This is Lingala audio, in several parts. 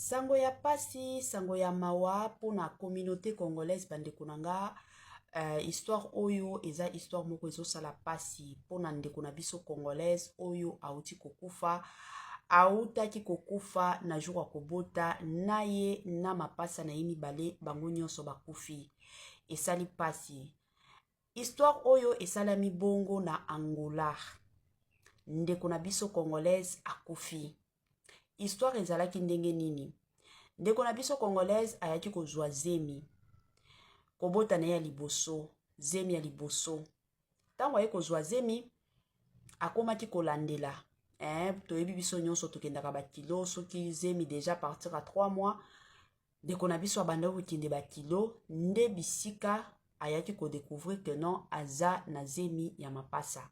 Sango ya pasi, sango ya mawa pona communaute congolaise bandeko na nga. Histoire oyo eza histoire moko ezosala pasi pona ndeko na biso congolaise oyo auti kokufa, autaki kokufa na jour ya kobota na ye na mapasa na ye mibale, bango nyonso bakufi. Esali pasi. Histoire oyo esalami bongo na Angola. Ndeko na biso congolaise akufi. Histoire ezalaki ndenge nini? Ndeko na biso congolaise ayaki kozwa zemi, kobota na ye ya liboso, zemi ya liboso. Ntango aye kozwa zemi, akomaki kolandela. Toyebi biso nyonso tokendaka bakilo, soki zemi deja partir à 3 mois, ndeko na biso abandaki kokende bakilo, nde bisika ayaki kodécouvrir que non, aza na zemi ya mapasa.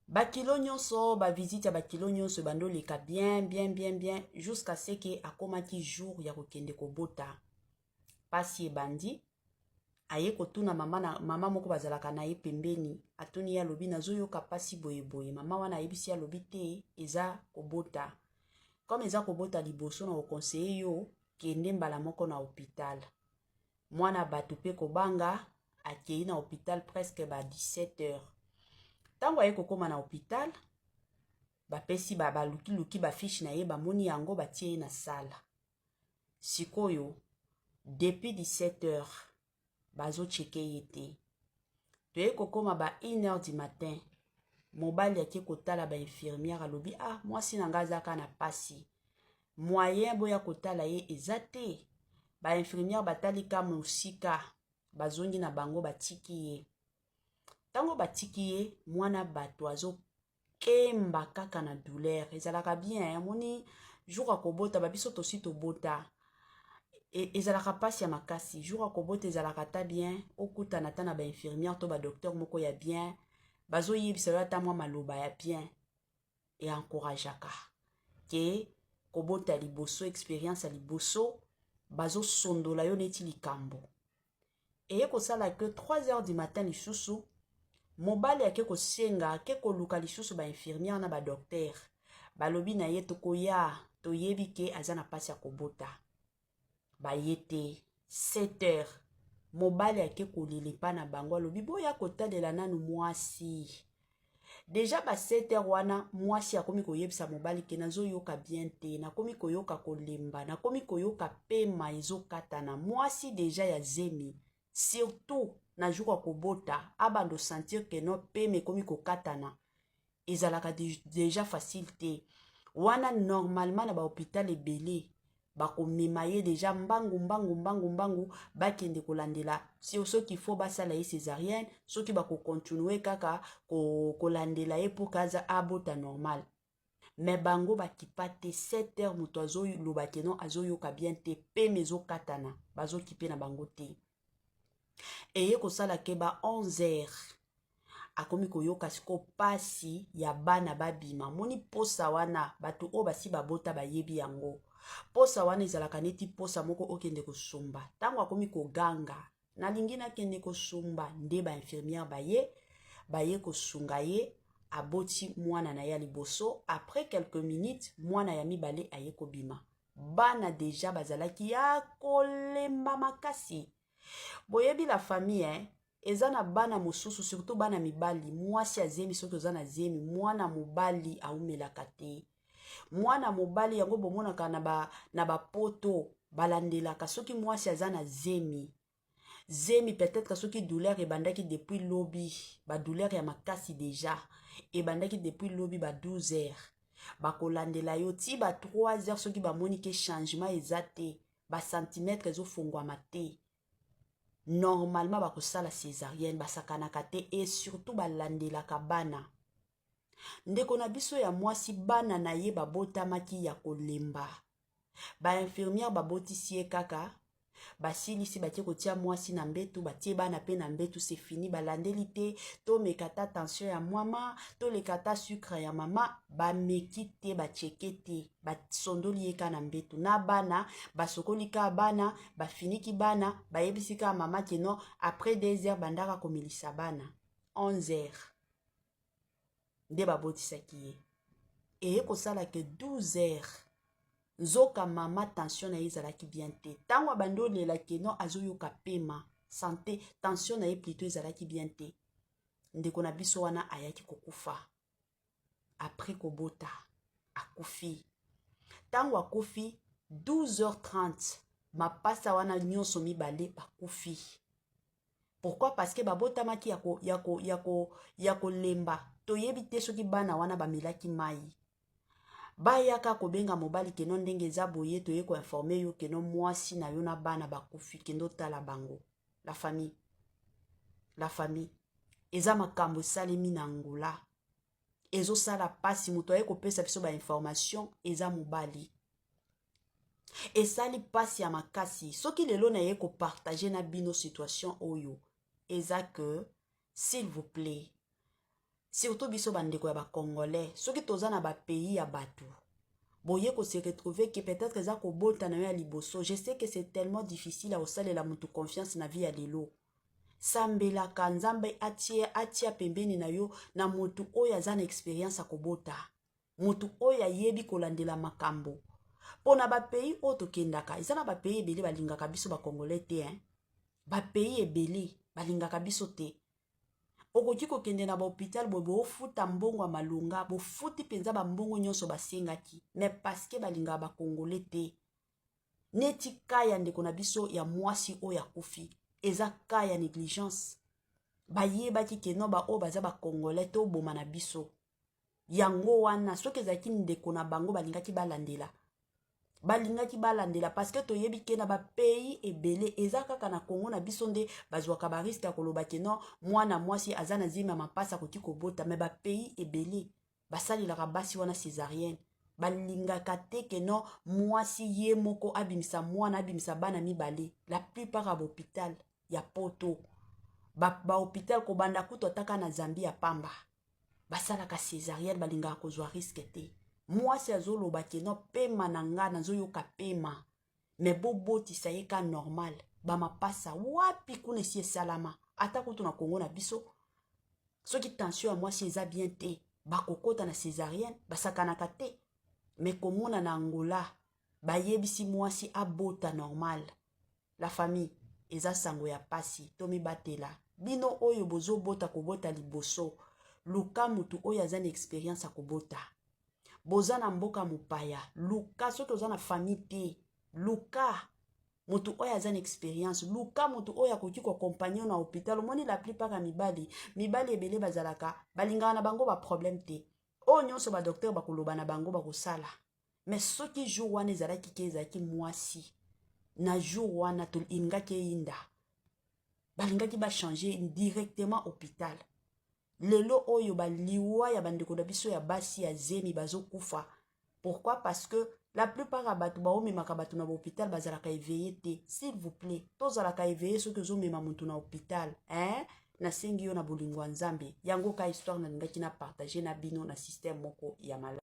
Bakilo nyonso, bavisite ya bakilo nyonso ebandi oleka bien bien bien bien, jusqu'à ce que akomaki jour ya kokende kobota. Pasi ebandi, aye kotuna mama, na mama moko bazalaka na ye pembeni. Atuni ye, alobi: "Nazoyoka pasi boyeboye." Mama wana ayebisi ye, alobi: "Te, eza kobota. Comme eza kobota liboso, na koconseiller yo, kende mbala moko na hôpital." Mwana bato mpe kobanga, akei na hôpital presque ba 17 heures. Ntango aye kokóma na hôpital, bapesi balukiluki bafiche na ye, bamoni yango, batie ye na sala. Sikoyo depuis 17 heures bazochecker ye te. Toye kokóma ba 1 heure du matin, mobali ake kotala bainfirmière, alobi: "Ah, mwasi na ngai aza kaka na pasi, moyen boya kotala ye eza te." Bainfirmière batali ka mosika, bazongi na bango, batiki ye. Ntango batiki ye, mwana bato azokemba kaka na douleur. Ezalaka bien, amoni jour akobota, babiso tosi tobota, ezalaka mpasi ya makasi. Jour akobota ezalaka ata bien okutana ata na bainfirmière to badocteur moko ya bien, bazoyebisa yo ata mwa maloba ya bien, eencourageaka ke kobota liboso, expérience ya liboso, bazosondola yo neti likambo. Eye kosala ke 3 heures du matin lisusu, mobali ake kosenga, ake koluka lisusu bainfirmière na badocteur. Balobi na ye: "Tokoya, toyebi ke aza na mpasi ya kobota." Baye te. 7 heures, mobali ake kolela epa na bango, alobi: "Boya kotalela nanu mwasi." Deja ba 7 heures wana, mwasi akomi koyebisa mobali ke: "Nazoyoka bien te, nakomi koyoka kolemba, nakomi koyoka pema ezokatana." Mwasi deja ya zemi, surtout na jour ya kobota, abanda osentir ke no, pema ekomi kokatana, ezalaka deja facile te. Wana normalement na bahôpital ebele bakomema ye deja mbangu mbangu mbangu mbangu, bakende kolandela soki faut basala ye césarienne, soki bakocontinuer kaka kolandela ye mpo kaza abota normal. Me bango bakipa te. 7 heures, moto azoloba ke non, azoyoka bien te, pema ezokatana, bazokipe na bango te. Eye kosala ke ba 11 heures, akomi koyoka sikoyo pasi ya bana babima. Moni posa wana, bato oyo basi babota bayebi yango. Posa wana ezalaka neti posa moko okende kosumba. Ntango akomi koganga: "Nalingi nakende kosumba", nde bainfirmière baye kosunga ye. Aboti mwana na ye ya liboso. Après quelques minutes, mwana ya mibale aye kobima. Bana deja bazalaki ya kolemba makasi. Boyebi la famille, eh? Eza na bana mosusu, surtout bana mibali. Mwasi azemi, soki oza na zemi, mwana mobali aumelaka te. Mwana mobali yango bomonaka na bapoto, balandelaka soki mwasi aza na zemi. Zemi, peut-être soki douleur ebandaki depuis lobi, badouleur ya makasi deja ebandaki depuis lobi ba 12 heures, bakolandela yo ti ba 3 heures. Soki bamoni ke changement eza te, bacentimètre ezofungwama te, normalement bakosala césarienne. Basakanaka te et surtout balandelaka bana. Ndeko na biso ya mwasi, bana na ye babotamaki ya kolemba. Bainfirmière babotisi ye kaka, basilisi, batie kotia mwasi na mbetu, batie bana mpe na mbetu, c'est fini. Balandeli te: tomeka ta tension ya mama, toleka ta sucre ya mama. Bameki te, bachecker te, basondoli ye kaka na mbetu na bana, basokoli kaka bana, bafiniki bana, bayebisi kaka mama ke non, après 2 heures bandaka komelisa bana. 11 heures nde babotisaki ye. Eye kosala ke 12 heures, Nzoka mama, tension na ye ezalaki bien te. Ntango abandi olela que non, azoyoka pema, santé, tension na ye plutôt ezalaki bien te. Ndeko na biso wana ayaki kokufa après kobota. Akufi. Ntango akufi, 12h30, mapasa wana nyonso mibale bakufi. Pourquoi? Parce que babotamaki ya kolemba. Toyebi te soki bana wana bamelaki mai. Bayaka kobenga mobali que non, ndenge eza boye, toye koinformer yo que non, mwasi na yo na bana bakufi, kende otala bango. La famille, la famille, eza makambo esalemi na Angola, ezosala mpasi. Moto aye kopesa biso bainformation eza mobali. Esali mpasi ya makasi. Soki lelo naye kopartager na bino situation oyo, eza que, s'il vous plaît, surtout biso bandeko ya bacongolais, soki toza na bapays ya bato boye, kose retrouver que peut-être eza kobota na yo ya liboso, je sais que c'est tellement difficile ya kosalela motu confiance na vie ya lelo. Sambelaka Nzambe atia pembeni na yo na motu oyo aza na expérience ya kobota, motu oyo ayebi kolandela makambo. Mpo na bapays oyo tokendaka, eza na bapays ebele balingaka biso bacongolais te, hein? Bapays ebele balingaka biso te. Okoki kokende na bahôpital boye, bofuta mbongo ya malonga, bofuti mpenza bambongo nyonso basengaki, mais parce que balingaka bacongolais te. Neti ka ya ndeko na biso ya mwasi oyo akufi, eza ka ya négligence. Bayebaki que non, baoyo baza bacongolais, toboma na biso yango wana. Soki ezalaki ndeko na bango, balingaki balandela, balingaki balandela, parce que toyebi que na bapays ebele, eza kaka na Kongo na biso nde bazwaka barisque ya koloba que non, mwana mwasi aza na zemi ya mapasi, akoki kobota. Mais bapays ebele basalelaka basi wana césarienne. Balingaka te que non, mwasi ye moko abimisa mwana, abimisa bana mibale. La plupart ya bahôpital ya Poto, bahôpital ba kobanda kutu ataka na Zambie ya pamba, basalaka césarienne. Balingaka kozwa risque te. Mwasi azoloba que non, pema na nga, nazoyoka pema, mais bobotisa ye ka normal. Bamapasa wapi kuna esi esalama? Ata kutu na Kongo na biso, soki tension ya mwasi eza bien te, bakokɔta na césarienne, basakanaka te. Mais komona na Angola, bayebisi mwasi abota normal. La famille, eza sango ya pasi. Tomibatela. Bino oyo bozobota, kobota liboso, luka mutu oyo aza na expérience ya kobota. Boza na mboka mopaya, luka, soki oza na famille te, luka motu oyo aza na expérience, luka motu oyo akoki koaccompagner na hôpital. Omoni, la plupart ya mibali, mibali ebele bazalaka, balingaka na bango baproblème te. Oyo nyonso badocteur bakoloba na bango, bakosala. Mais soki jour wana ezalaki que ezalaki mwasi na jour wana, tolingaki eyinda, balingaki bachanger directement hôpital. Lelo oyo, baliwa ya bandeko na biso ya basi ya zemi bazokufa. Pourquoi? Parce que la plupart ya bato baomemaka bato na bahôpital bazalaka éveillé te. S'il vous plaît, tozalaka éveillé. Soki ozomema motu na hôpital, hein? Nasengi yo na bolingo ya Nzambe. Yango ka histoire nalingaki na partage na bino na système moko ya malamu.